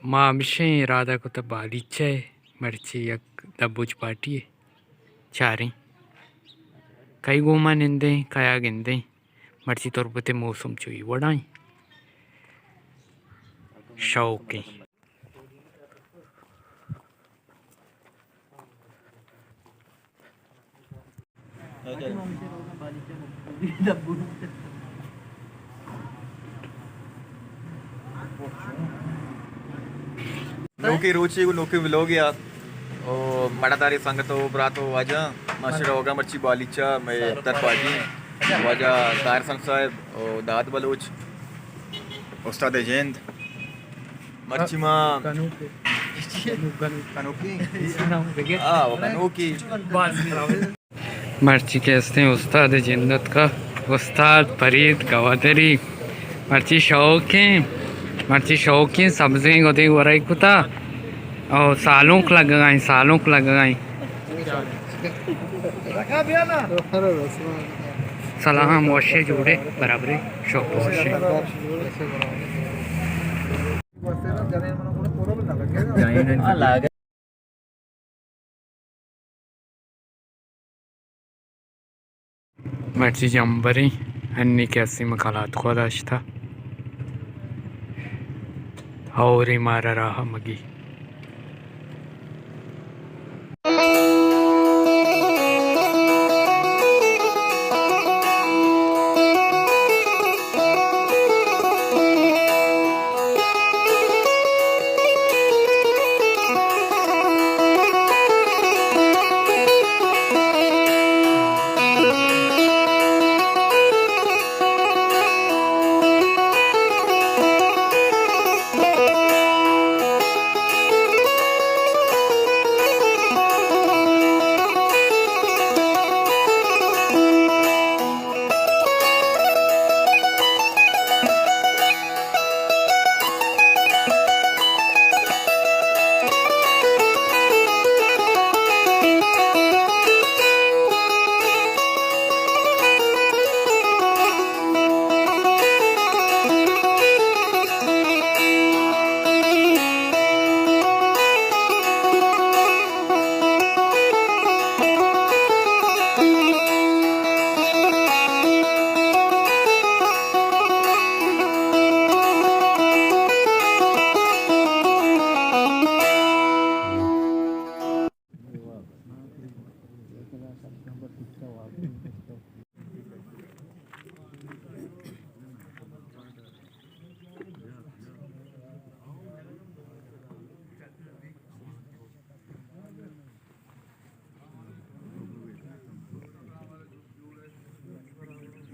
ما ہمشیں ارادہ کتہ بالیچہ ء مرچی یک دبوچ پارٹی ء چاریں۔ کئی گوما نندیں، کیا گندیں۔ مرچی تربت ء موسم چو ای وڑائیں۔ شوقیں۔ نوکیں روچے گوں نوکیں ولوگے آ۔ او مڑاداریں سنگت و برات و واجہ، ما شر ہوگا مرچی بالیچہ، مئے افطار پارٹی، واجہ طاہر حسن صاحب و داد بلوچ، استاد جند۔ مرچی ما کنوکے۔ کنوکے۔ آ، و کنوکی۔ مرچی کہ استیں استاد جند اتکا، استاد فرید گوادری۔ مرچی شوقیں، مرچی شوقیں سبزیں گدے ورئی کتا۔ او سالونک لگگائیں، سالونک لگگائیں۔ سلام، وشے جوڑے برابرے، شوق وشے۔ مرچی جمبریں، ہنی کہ ہستیں من کلات خوا داشتہ۔ ہوریں مارا راہ مگی۔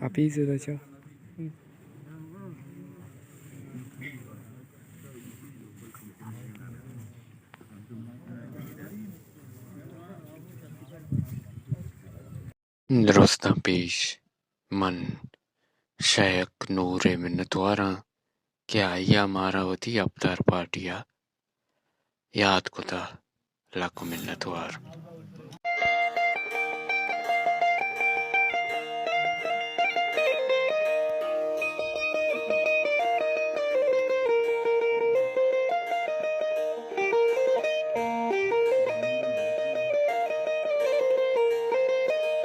آپی زدہ چا۔ درستاں پیش من شیخ نور ء منتواراں کہ آئی ء مارا وتی ابدار پارٹی ء یات کتہ۔ لک منتوار۔